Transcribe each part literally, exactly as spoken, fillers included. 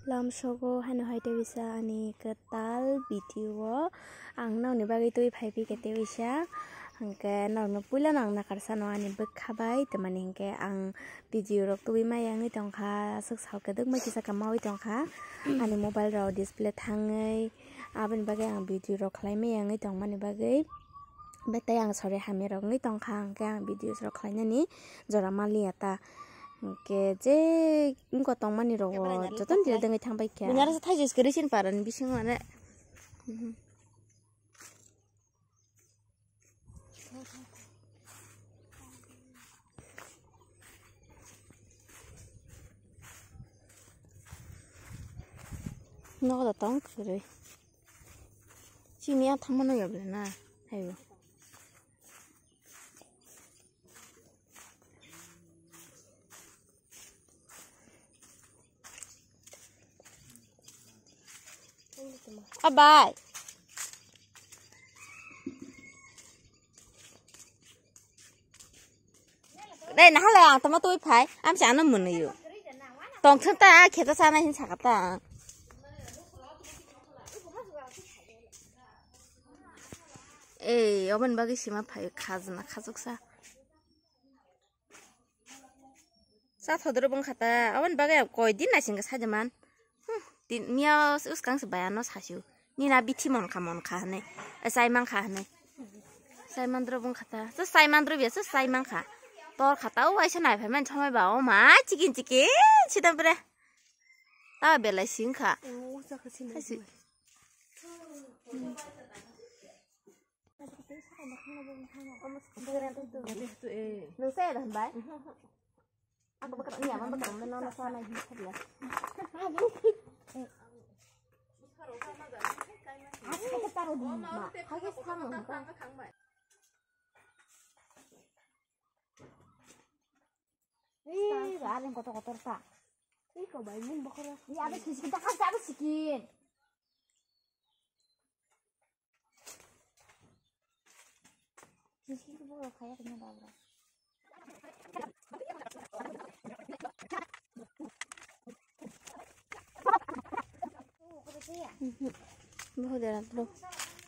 Lamsogo hano hai tei bisa ani kwtal video o ang nokni bagwi twi phai phi khe tei bisa hwnkhe nokno puila no ang nakarsa no ani bwkha bai tei mani hwnkhe ang video rok tubui maya wngwi tongkha, aswk sao kwdwkma kisa kwmawi tongkha ani mobile rok display thangwi, aboni bagwi ang video rok khlai maya wngwi tongmani bagwi. Betai ang sori hamya rok wngwi tongkha, hwnkhe ang videos rok khlainani jora maliya ta, hwnkhe je wngkha tongmani rogo jotono delete wngwi thangbai kha. Bunyara se thaijis kwrwi sin parani bisingo mane. Nogo da tong kwrwi. Chini a thamano ya ble na. Hayo. Abai. Dai, nahale ang tama twi phai, amsi ano mwnwi o. Tongthwng ta, kheto sana hin sakata. Ei, oboni bagwi sima phai, khajna, khajoksa. Sa thodoro bwng khata, oboni bagwi koi din naising khe saida man. Hmm, tin, miya uskang se baya no sasio. Nina bithi mon kha, mon kha hane. Eh, sai man kha hane. Sai mandro bung khata. So sai mandro biya, so sai man kha. Tor khata, o aisa nai phai man chomai ba, o ma, chicken, chicken, chidam pre. Ta belai sing kha. Hai si. Nung saya dah, bai? Ako bakal ni, abang bakal mana sana di sana. Aku kita taruh di mana? Aku sekarang nonton. Ih, ada yang kotor-kotor tak? Ih, kau baik mun bakal. Ini ada sikin, tak ada sikin.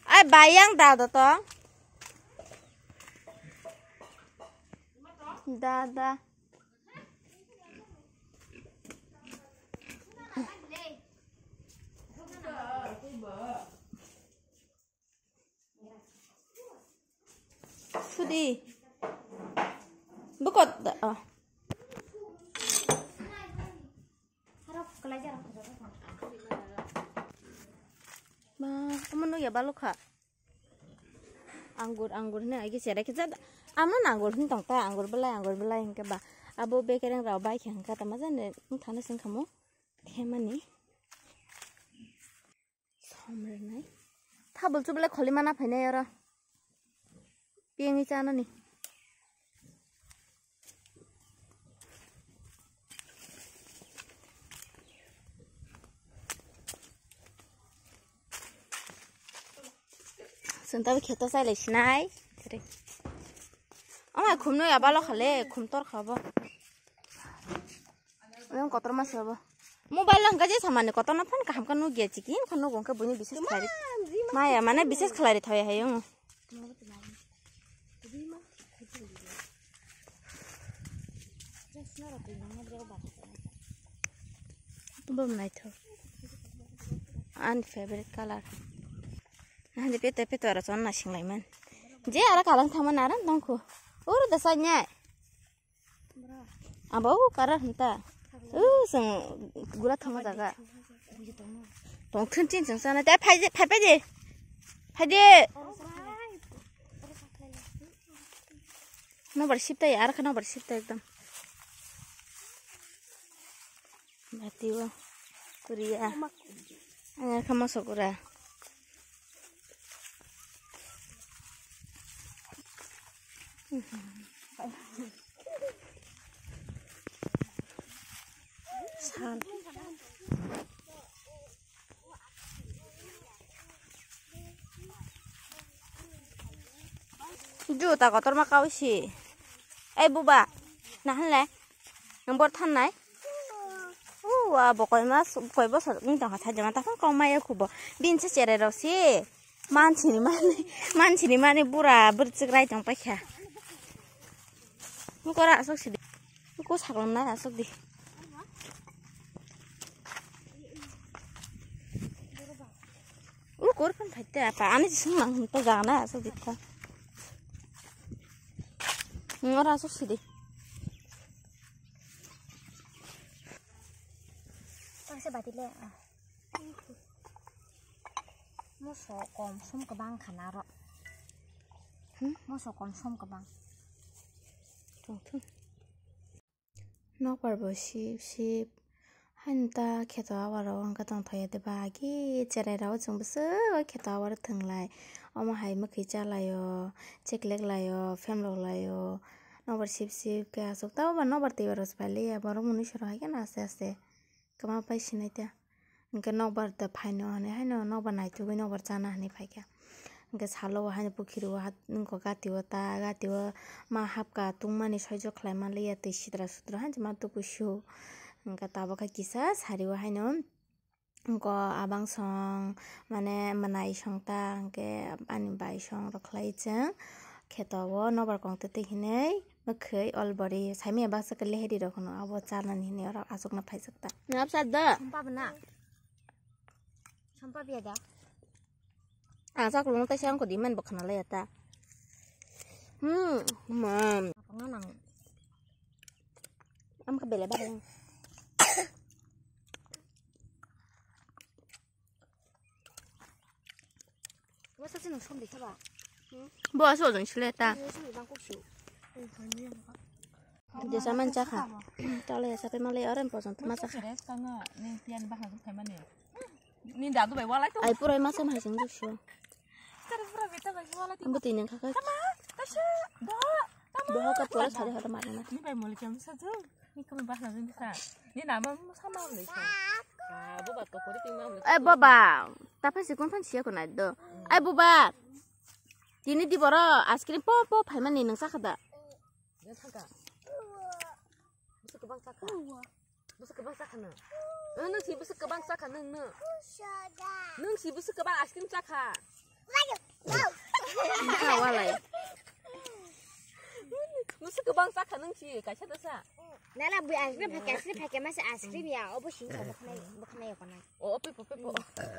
Ai, bayang da da to. Da, da. Sudi. Bukot da, oh. Ma, amo no ya balokha. Anggur, anggur hwnwi agi cherai khe jat. Amno anggur hwn tong ta, anggur belai, anggur belai hwnkhe ba. Abo bekereng rao bai khe hwnkha tama jani wng thana sing khamu. Themani. Som rwnai. Thabul chubulai kholi mana phainai oro. Pengwi chanani. Chwng tabuk kheto chailai sinai. Ama khumno ya balo khale, khum tor khabo. Ayang kotor ma sabo. Mobile lang gaje samani kotor na phone kaham ka nugya chiki, phone nugo ke buni bises khlai. Maya, mane bises khlai thai hayung. Bom naithok. Ani favorite color. Nahani pete pete ora chon na singlai man. Je ara kalang thama naran tongkho. Ur da sanya. Abo u kara hwnta. U song gura thangma jaga. Tong thun chin song sana. Te phai de, phai phai de. Phai de. Nobar sip tai, ar kha nobar sip tai ekdom. Bati o. Kuria. Ar kha mosok ura. Sal. Juta kotor ma kawi si. Ei buba, nahan le. Nang bor than nai. Wa bo koi mas, koi bosor wng tongkha, sajama takhung kong maya khubo. Bini se cherai rok se. Mansini mani, mansini mani bura bwrchik rai tong paikha. Nukora asok sidi. Nuko saklom na asok di. Ukur kan phaite apa ani sung nang to jana asok di ta. Ngora asok sidi. Ang se bati le. Moso kom som kwbang kha na ro. Hmm? Moso kom som kwbang. Tongthung. Nokbar bo sip sip. Haino ta kheto awaro wngkha tongthokya de ba agi cherai rao chwng bwswk kheto awaro thwnglai. Omo hai mwkhwi chalaio, cheklek laio, phemlok laio. Nokbar sip sip khe aswk tabo ba nokbar twi aro se pailiya borok mwnwi soro hai kheno aste aste. Kwma pai sinai ta. Hwnkhe nokbar da phaino hinwi haino nokbar naithogwi nokbar chana hinwi phaikha. Hwnkhe salo o haino pukhiri o hat wngkha gati o ta gati o ma hapka tungmani soijo khlai manliya twi sitra sutra haino ma tukuisu. Hwnkhe tabukhe kisa sari o haino wngkha abang song mane mwnai song ta hwnkhe ani bai song rok khlai chwng kheto o nokbar kong twi twi hinwi. Mwkhwi olbori saimaya baksa khe leheri rok hwno abo chanani hinwi oro aswkno phaijak ta. Nabsa da. Sompa bana. Sompa biya da. Ah, chaklung tai sang ko di man bokna laya ta. Hmm, man. Apa nganang? Am ka bele ba. Bo aso jong sile ta. Jesa man chakha. Tole ya sape male oren poson tuma chakha. Ni dadu bai walai to. Ai pura masa mai sing dusyo. Kare pura beta bai walai to. Ambo tini khaka. Tama, tasha, doha, tama. Doha ka pura sari hada marna. Ni bai mole kiam sa jong. Ni kami bahna jong sa. Ni nama sama le sa. Ah, boba to kori ti mam le. Eh, boba, ta phai si kon phan siya ko nai do. Ai boba. Tini di boro ice cream po po phai mani nang sakha da. Ya thangka. Bisa kebang sakha. Bwswk kwbang chakha nwng? Eh, nwng si bwswk kwbang chakha nwng, nwng? Nwng si bwswk kwbang ice cream chakha? Wngkha walai. Bwswk kwbang chakha nwng si, kaisa dosa? Nana bui ice cream phaikha, ice cream phaikha, masa ice cream ya, obo sini sa bwkhnai, bwkhnai ya kona. O, o, pepo, pepo.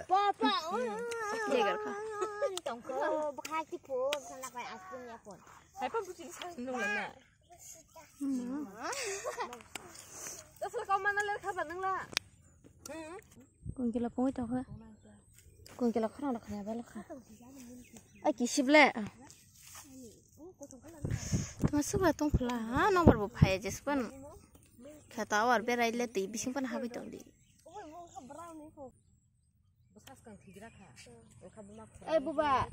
Po, po, o. Jegar kha. Tongkho, bwkha ki po, bwkha na kai ice cream ya pon. Hai pa buchi sa nwng na. Tasla kau mana ler khaba nangla? Kungkila pungwi tokha. Kungkila khorang khaya bala kha. Ai kisip le. Tuma suba tong phla ha nokbar bo phai jespan. Khata awar berai le twi bising pan habi tong di. Eh, buba.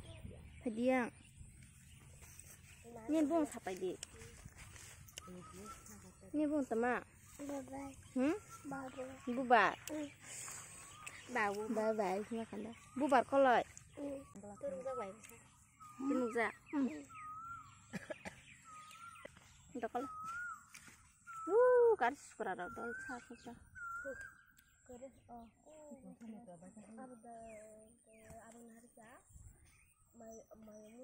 Phaidiya. Nini bung sapai di. Nini bung tama. Bye bye. Hmm? Bye bye. Buba. Mm. Babu. Bye bye. Sima kanda. Bubar koloi. Mm. Turung jak bai. Turung jak. Mm. Dokol. Uh, kar sukra dok dol sa sukra.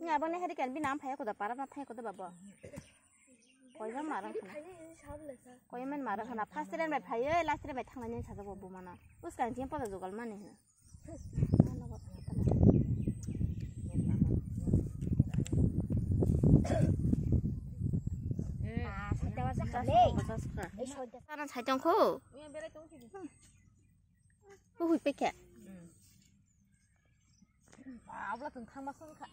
Ni abang ni hari kan bini am phaya koda para na thai koda babo. Koiman marang khana. Koiman marang khana. First time bai phayoi, last time bai thangna ni sajak bo mana. Us kan jing pada jugal mani. Sana sai tong kho. Uhui pekhe. Abla tong thangma song kha.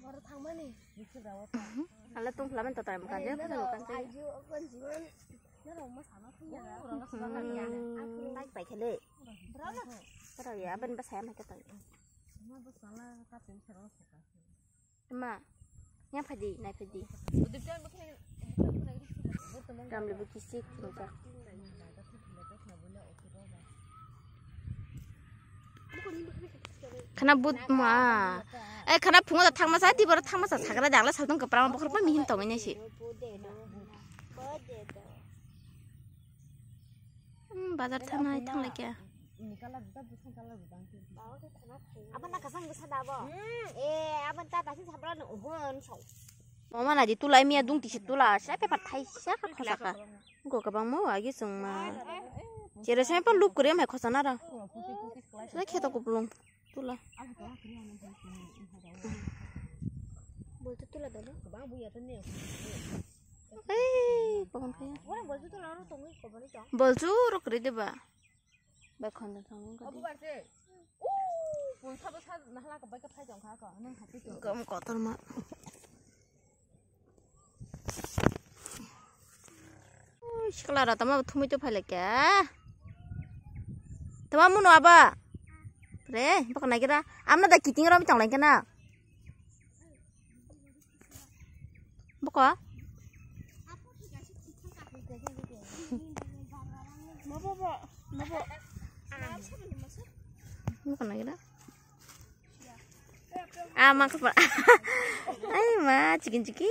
Boro thangmani. Ala tong phla man to tai mukan je, phla mukan je. Ayo, kon jiman. Nero ma sama thang ya. Lai pai khele. Brana. Tara ya, aban ba saya ma ka tai. Ma ba sala ka pen sero saka. Ma. Nya phadi, nai phadi. Ramle bu kisik. Khana but ma. Eh, khana phungo da thangma sa, tiboro thangma sa, sagra dagla saltung kapra ma bokhor pa mihin tongoi nai si. Bazar thanai thanglai khe. Abo na kasang bwsa da bo. Eh, abo ta tasi sabra no ubon so. Mama na di tulai miya dung tisi tula, sa pepa thaisa kha khosa kha. Go kabang mo agi sung ma. Jere sa pa luk kore mai khosa na ra. Sa kheto kuplung tula. Bolchu tula da no. Ei, pokon kaya. Bolchu rok kore de ba. Bai khonda thang ko. Gom kotor ma. Ui, sikla ra tama thumui to phaile kya? Tama muno aba. Re, baka nagira. Amna da kiting rom tong lai kana. Baka? Baka nagira. Ah, ma khapar. Ai ma, chicken chicken.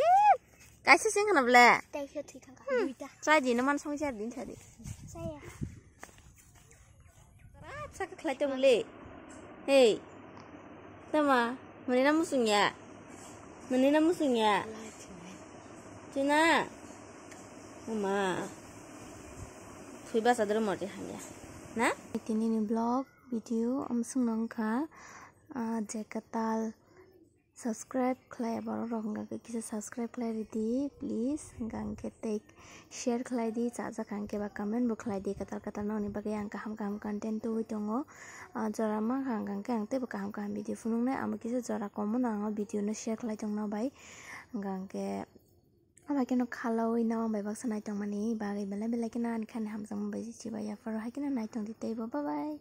Kaisa sing khana ble. Kaisa thwi thang kha. Hmm. Duita. Chai di, no man song chai din chai di. Chaya. Saka khlai tong le. Hey. Tama, mani na musung ya. Mani na musung ya. Chuna. Mama. Thui ba sadar morti hanya. Na? Tini ni vlog video amsung nang kha. Ah, je katal subscribe khlai borok rok hwnka khe kisa subscribe khlai ridi please, hwnka hwnkhe tei share khlai di, chajak hwnkhe ba comment bo khlai di, kwtal kwtal nokni bagwi ang kaham kaham content tubui tongo. Ah, jora mankha hwnka hwnkhe ang teibo kaham kaham video phunuknai, amo kisa jora komono ang o video no share khlai tongno bai, hwnka hwnkhe abo khe no khalaui nang bai baksa naitongmani bagwi belai belai kheno ani khani hamjakma bai chibai yapharo hai kheno naitongdi teibo, bye bye.